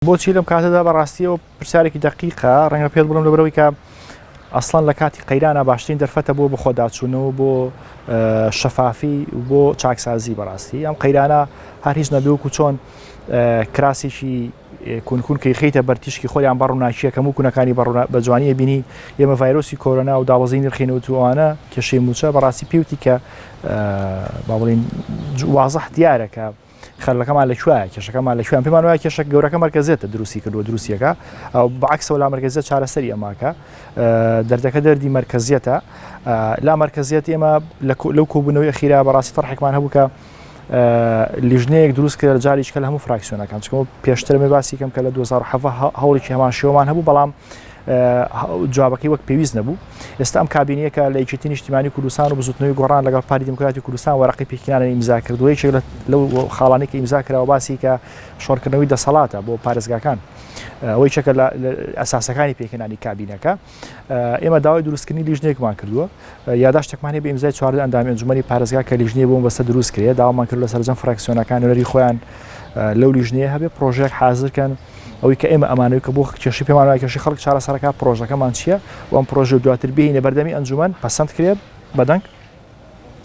بۆچی لەم کاتەدا؟ بەڕاستیەوە پرسیارێکی دەقیقە، ڕەنگە پێت بڵێم لەبەرئەوەی کە ئەسڵەن لە کاتی قەیرانە باشترین دەرفەتە بۆ بەخۆداچوونەوە بۆ شەفافی و بۆ چاکسازی بەڕاستی ئەم قەیرانە هەر هیچ نەبێ وەکو چۆن کراسێکی کونکون کە خیتە بەرتیشکی خۆیان بەڕووناکیە کەم و کونەکانی بە جوانیە بینی ئێمە ڤایرۆسی کۆرۆنا و دابەزینی نرخی نەوت و ئەوانە کێشەی موچە بەڕاستی پێوتی کە با بڵین وازح دیارە کە خەلەکەمان لە کوایە کێشەکەمان لە کوێن پێمان وایە کێشە گەورەکە مەرکەزیەتە دروستی کردووە دروستیەکە ئەو بەعکسەوە لا مەرکەزیەت چارەسەری ئەماکە دەردەکە دەردی مەرکەزیەتە لا مەرکەزیەت ئێمە لەو کۆبوونەوەی ئەخیرا بەڕاستی تەرحێکمان هەبوو کە لیژنەیەک دروست کرا جاریش کە لە هەموو فراکسیۆنەکان چکەوە پێشتر مێ باسی کەم کە لە 2017 هەوڵێکی هەمان شێوەمان هەبوو بەڵام جوابەکەی وەک پێویست نەبوو. ئێستا ئەم کابینەیە کە لە یەکێتی نیشتیمانی کوردستان و بزوتنەوەی گۆڕان لەگەڵ پارتی دیموکراتی کوردستان وەرەقەی پێکهێنانیان ئیمزا کردووە، یەکێک لەو خاڵانەی کە ئیمزا کراوە باسی کە شۆڕکردنەوەی دەسەڵاتە بۆ پارێزگاکان. ئەوە یەکێکە لە ئەساسەکانی پێکهێنانی کابینەکە. ئێمە داوای دروستکردنی لیژنەیەکمان کردووە. یاداشتێکمان هەیە بە ئیمزای 14 ئەندامی ئەنجومەنی پارێزگا کە لیژنەی بۆ مەبەستە دروست کرێ. داوامان کردووە لە سەرجەم فراکسیۆنەکان نوێنەری خۆیان لەو لیژنەیە هەبێ، پرۆژەیەک حازر کەن. ئەوەی کە ئێمە ئەمانەوێت کە بۆ کێشەی پێمان وایە کێشەی خەڵک چارەسەرەکە پرۆژەکەمان چییە و ئەم پرۆژە دواتر بێینە بەردەمی ئەنجومەن پەسەند کرێت بەدەنگ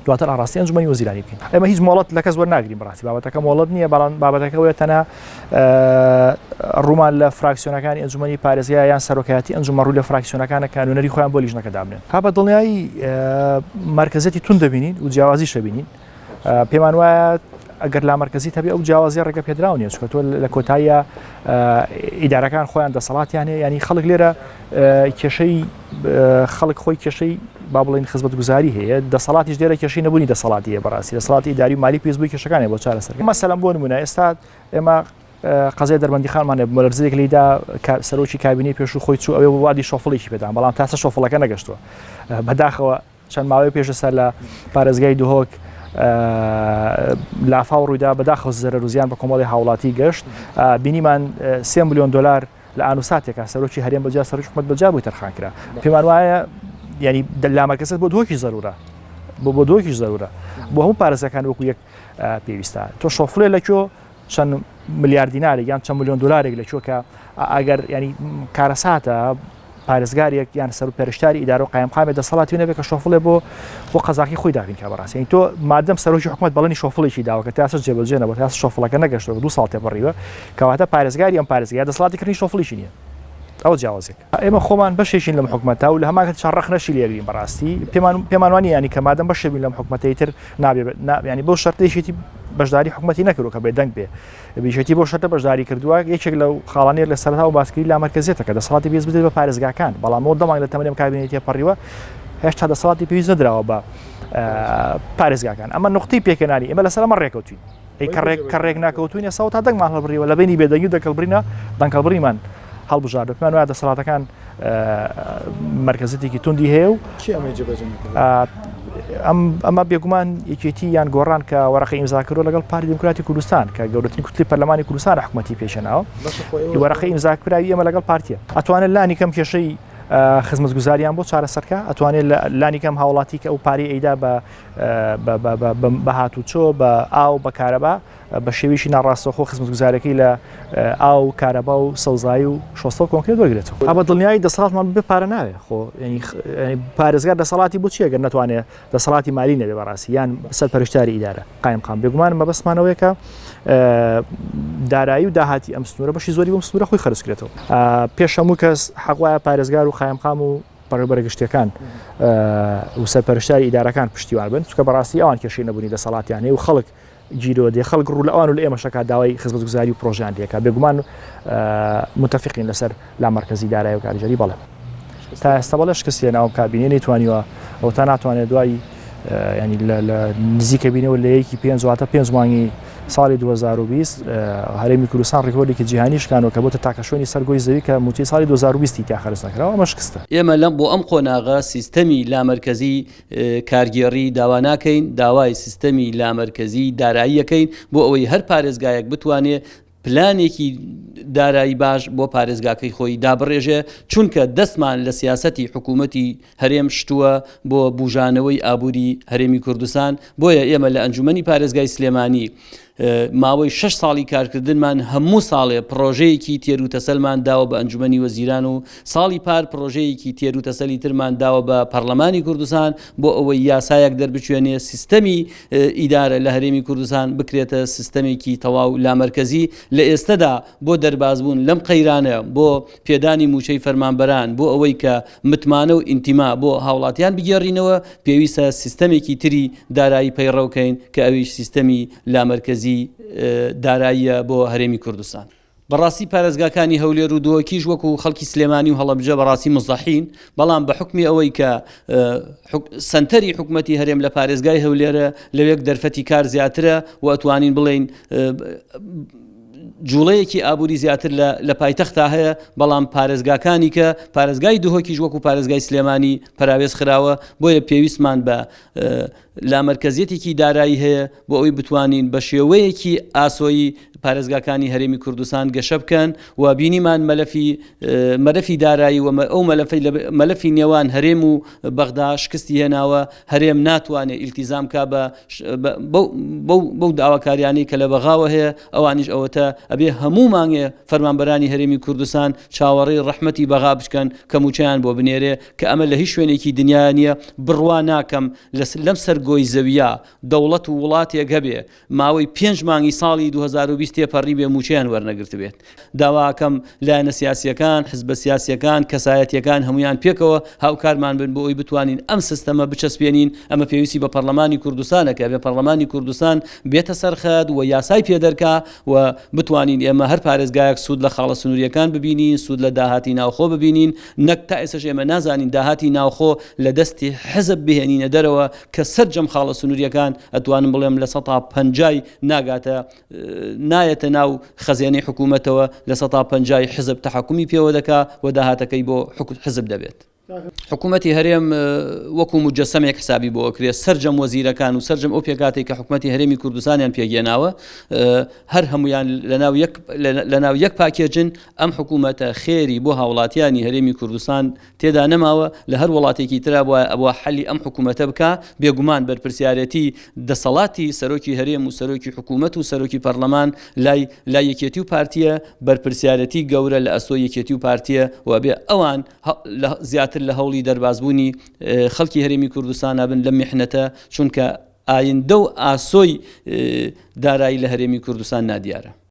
دواتر ئاڕاستی ئەنجومەنی وەزیرانی بکەین ئێمە هیچ مۆڵەت لە کەس وەرناگرین بەڕاستی بابەتەکە مۆڵەت نییە بەڵام بابەتەکە وەیە تەنها ڕوومان لە فراکسیۆنەکانی ئەنجومەنی پارێزگا یان سەرۆکایەتی ئەنجومەن ڕوو لە فراکسیۆنەکانە کە نوێنەری خۆیان بۆ لیژنەکە دابنێن ها بە دڵنیایی مەرکەزیەتی توند دەبینین و جیاوازیش دەبینین پێمان وایە ئەگەر لامەرکەزیت هەبێ ئەو جیاوازیە ڕێگە پێدراو نیە چونکە تۆ لە کۆتاییە ئیدارەکان خۆیان دەسەڵاتیان هەیە ینی خەڵک لێرە کێشەی خەڵک خۆی کێشەی با بڵین خزمەتگوزاری هەیە دەسەڵاتیش لێرە کێشەی نەبوونی دەسەڵاتی هەیە بەڕاستی دەسەڵاتی ئیداری و مالی پێویست بووی کێشەکانی بۆ چارەسەر مەسەلەن بۆ نمونە ئێستا ئێمە قەزای دەربەندیخانمان هەبوو مەلەرزەیەک لێیدا سەرۆکی کابینەی پێشوو خۆی چوو ئەوێ وادی شۆفڵێکی پێدان بەڵام تاسە شۆفڵەکە نەگەشتووە بەداخەوە چەند ماوەیەک پێش ئێستا لە پارێزگای دهۆک لافاو ڕوویدا، بەداخەوە زەرەر و زیان بە کۆمەڵی هاوڵاتی گەشت، بینیمان سێ ملیۆن دۆلار لە ئان و ساتێکا سەرۆکی هەرێم بەجیا سەرۆکی حکومەت بەجیا بۆی تەرخان کرا. پێمان وایە ینی لامەرکەزیەت بۆ دهۆکیش زەرورە بۆ بۆ دهۆکیش زەرورە بۆ هەموو پارێزگاکان وەکو یەک پێویستە تۆ شۆفڵێ لە کوێ چەند ملیار دینارێک یان چەند ملیۆن دلارێک لە کوێ کە ئەگەر ینی کارەساتە پارێزگارێک یان سەرپەرشتاری ئیدارە و قایمقامێ دەسەڵاتی نەبێت کە شۆفڵێ بۆ بۆ قەزاکەی خۆی دابین کە بەڕاستی یعنی تۆ مادەم سەرۆکی حکومەت بەڵێنی شۆفڵێکی داوە کە تاسە جێبەجێ نەبوو تاسە شۆفڵەکە نەگەشتەوە دو ساڵ تێپەڕیوە کەواتە پارێزگاری ئەم پارێزگای دەسەڵاتی کردنی شۆفڵیشی نییە ئەوە جیاوازێک ئێمە خۆمان بەشێکین لەم حکومەتە و لە هەمان کات ڕەخنەشی لێگرین بەڕاستی پێمان پێمان وانیە ینی کە مادەم بەشێک بین لەم حکومەتەی تر نابێ ینی بەو شەرتێکی بەشداری حکومەتی نەکردو کە بێدەنگ بێ یەکێتی بەو شەرتە بەشداری کردووە، یەکێک لەو خاڵانەی لە سەرەتاوە باسکردی لامەرکەزیەتە کە دەسەڵاتی پێویست بدرێت بە پارێزگاکان، بەڵام ئەوە دە مانگ لە تەمەنی ئەم کابینەیە تێپەڕیوە هێشتا دەسەڵاتی پێویست نەدراوە بە پارێزگاکان. ئەمە نوقتەی پێکهێنانی ئێمە لەسەر ئەمە ڕێکەوتوین. ئەی کە ڕێک کە ڕێک ناکەوتوین ئێستا تا دەنگمان هەڵبڕیوە لە بینی بێدەنگی و دەنگهەڵبڕینە دەنگهەڵبڕیمان هەڵبژاردە پێمان وایە دەسەڵاتەکان مەرکەزیەتێکی توندی هەیە و ئەم ئەمە بێگومان یەکێتی یان گۆڕان کە وەرەقەی ئیمزا کردووە لەگەڵ پارتی دیموکراتی کوردستان کە گەورەترین کوتلی پەرلەمانی کوردستان حکوومەتی پێشێناوە وەرەقەی ئیمزا کراوی ئێمە لەگەڵ پارتیە ئەتوانێت لانی کەم کێشەی خزمەتگوزاریان بۆ چارەسەرکە ئەتوانێت لانی کەم هاوڵاتی کە ئەو پارەی ئەیدا بە بە هاتوچۆ بە ئاو بە کارەبا بە شێوەیەکی ناڕاستەوخۆ خزمەتگوزاریەکەی لە ئاو و کارەبا و سەوزایی و شۆستە و کۆنکرێت وەرگرێتەوە. ئا بە دڵنیایی دەسەڵاتمان بەبێ پارە ناوێ خۆ یانی پارێزگار دەسەڵاتی بۆ چییە گەر نەتوانێ دەسەڵاتی مالی نەبێ بەڕاستی یان سەرپەرشتیاری ئیدارە قایمقام بێگومان مەبەستمان ئەوەیە کە دارایی و داهاتی ئەم سنوورە بەشی زۆری بۆم سنوورە خۆی خەرج کرێتەوە پێش هەموو کەس حەق وایە پارێزگار و قایمقام و بەڕێوبەرە گشتیەکان و سەرپەرشتیاری ئیدارەکان پشتیوان بن چونکە بەڕاستی ئەوان کێشەی نەبوونی دەسەڵاتیان هەیە و خەڵک گیرۆ دێ خەڵک ڕوو لە ئەوان و لە ئێمەش ئەکات داوای خزمەتگوزاری و پرۆژەیان لێکا بێگومان متفقین لەسەر لامەرکەزی دارایی و کارگێری بەڵێ تا ئێستا بەڵێ شکستی هێناوە کابینەی نەیتوانیوە ئەو تا ناتوانێت دوای ینی لە نزیکە بینەوە لە یەکی پێنج واتە پێنج مانگی ساڵی 2020 هەرێمی کوردستان ڕیکۆردێکی جیهانی شکانەوە کە بۆتە تاکە شوێنی سەر گۆی زەوی کە مووچەی ساڵی 2020 تیا خەرج نەکراوە ئەمە شکستە. ئێمە لەم بۆ ئەم قۆناغە سیستەمی لامەرکەزی کارگێڕی داوا ناکەین، داوای سیستەمی لامەرکەزی دارایی ئەکەین بۆ ئەوەی هەر پارێزگایەک بتوانێ پلانێکی دارایی باش بۆ پارێزگاکەی خۆی دابڕێژێ، چونکە دەستمان لە سیاسەتی حکوومەتی هەرێم شتووە بۆ بوژانەوەی ئابووری هەرێمی کوردستان، بۆیە ئێمە لە ئەنجوومەنی پارێزگای سلێمانی. ماوەی شەش ساڵی کارکردنمان هەموو ساڵێ پڕۆژەیەکی تێر و تەسەلمان داوە بە ئەنجومەنی وەزیران و ساڵی پار پڕۆژەیەکی تێر و تەسەلی ترمان داوە بە پەڕلەمانی کوردستان بۆ ئەوەی یاسایەک دەربچوێنێ سیستەمی ئیدارە لە هەرێمی کوردستان بکرێتە سیستەمێکی تەواو لامەرکەزی لە ئێستەدا بۆ دەربازبوون لەم قەیرانە بۆ پێدانی مووچەی فەرمانبەران بۆ ئەوەی کە متمانە و ئینتیما بۆ هاوڵاتیان بگێڕینەوە پێویستە سیستەمێکی تری دارایی پەیڕەو کەین کە ئەویش سیستەمی لامەرکەزی داراییە بۆ هەرێمی کوردستان. بەڕاستی پارێزگاکانی هەولێر و دهۆکیش وەکو خەڵکی سلێمانی و هەڵەبجە بەڕاستی مزەحین، بەڵام بە حوکمی ئەوەی کە سەنتەری حکومەتی هەرێم لە پارێزگای هەولێرە لەوێک دەرفەتی کار زیاترە و ئەتوانین بڵێین جوڵەیەکی ئابووری زیاتر لە پایتەختا هەیە، بەڵام پارێزگاکانی کە پارێزگای دهۆکیش وەکو پارێزگای سلێمانی پەراوێز خراوە، بۆیە پێویستمان بە لامەرکەزیەتێکی دارایی هەیە بۆ ئەوەی بتوانین بە شێوەیەکی ئاسۆیی پارێزگاکانی هەرێمی کوردستان گەشە بکەن و بینیمان مەلەفی مەلەفی دارایی و ئەو مەلەفەی مەلەفی نێوان هەرێم و بەغدا شکستی هێناوە هەرێم ناتوانێت ئیلتیزام کا بە بەو داواکاریانەی کە لە بەغاوە هەیە ئەوانیش ئەوەتە ئەبێ هەموو مانگێ فەرمانبەرانی هەرێمی کوردستان چاوەڕێی ڕەحمەتی بەغا بچکەن کە موچەیان بۆ بنێرێ کە ئەمە لە هیچ شوێنێکی دنیا نییە بڕوا ناکەم لەم سەر گۆی زەویە دەوڵەت و وڵاتێک هەبێ ماوەی پێنج مانگی ساڵی 2020 تێپەڕیبێ مووچەیان وەرنەگرتبێت. داواکەم لایەنە سیاسییەکان، حزبە سیاسییەکان، کەسایەتییەکان هەموویان پێکەوە هاوکارمان بن بۆ ئەوەی بتوانین ئەم سیستەمە بچەسپێنین، ئەمە پێویستی بە پەڕلەمانی کوردستانە کە ئەبێ پەڕلەمانی کوردستان بێتە سەر خەت و یاسای پێ دەرکا و بتوانین ئێمە هەر پارێزگایەک سوود لە خاڵە سنوورییەکان ببینین، سوود لە داهاتی ناوخۆ ببینین، نەک تا ئێستەش ئێمە نازانین داهاتی ناوخۆ لە دەستی حزب بهێنینە دەرەوە کە سەرجەم خاڵە سنوورییەکان ئەتوانم بڵێم لە سەتا پەنجای ناگاتە نایەتە ناو خەزێنەی حکوومەتەوە لە سەتا پەنجای حزب تەحەکومی پێوە دەکا و داهاتەکەی بۆ حزب دەبێت. حکوومەتی هەرێم وەکو موجەسەمێک حسابی بۆ ئەکرێت سەرجەم وەزیرەکان و سەرجەم ئەو پێکهاتەی کە حکوومەتی هەرێمی کوردستانیان پێکهێناوە هەر هەمویان لەناو یەک لەناو یەک پاکێجن ئەم حکوومەتە خێری بۆ هاوڵاتیانی هەرێمی کوردستان تێدا نەماوە لە هەر وڵاتێکی ترا بوایە ئەبوا حەلی ئەم حکوومەتە بکا بێگومان بەرپرسیارێتی دەسەڵاتی سەرۆکی هەرێم و سەرۆکی حکوومەت و سەرۆکی پەرلەمان لای لای یەکێتی و پارتیە بەرپرسیارێتی گەورە لە ئەستۆی یەکێتی و پارتیە و ئەبێ ئەوان زیاتر لە هەوڵی دەربازبوونی خەڵکی هەرێمی کوردستانە بن لەم میحنەتە چونکە ئایندە و ئاسۆی دارایی لە هەرێمی کوردستان نادیارە.